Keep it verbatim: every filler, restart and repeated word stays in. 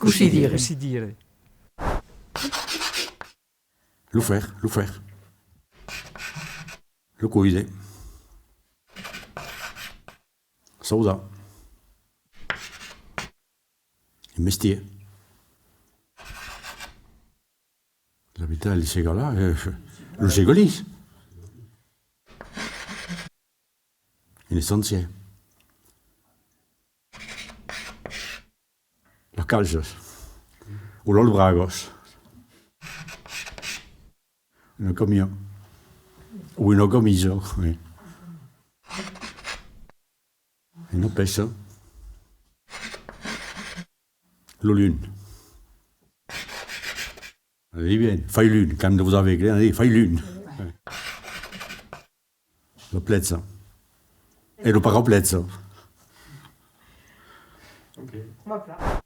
Cossí dire? Cossí dire? Lo fèr, lo fèr. Lo coide. Saudar. Un mestièr. L'abità del Segalar, eh, lo segalís. Un estancièr. Las calças. O las bragas. Una camisa. O una camisa, oui. Una pèça. Lo lum. Allez bien, fai lum, quand vous avez rien, allez, fai lum. La plèja. E lo paraplèja. Ok.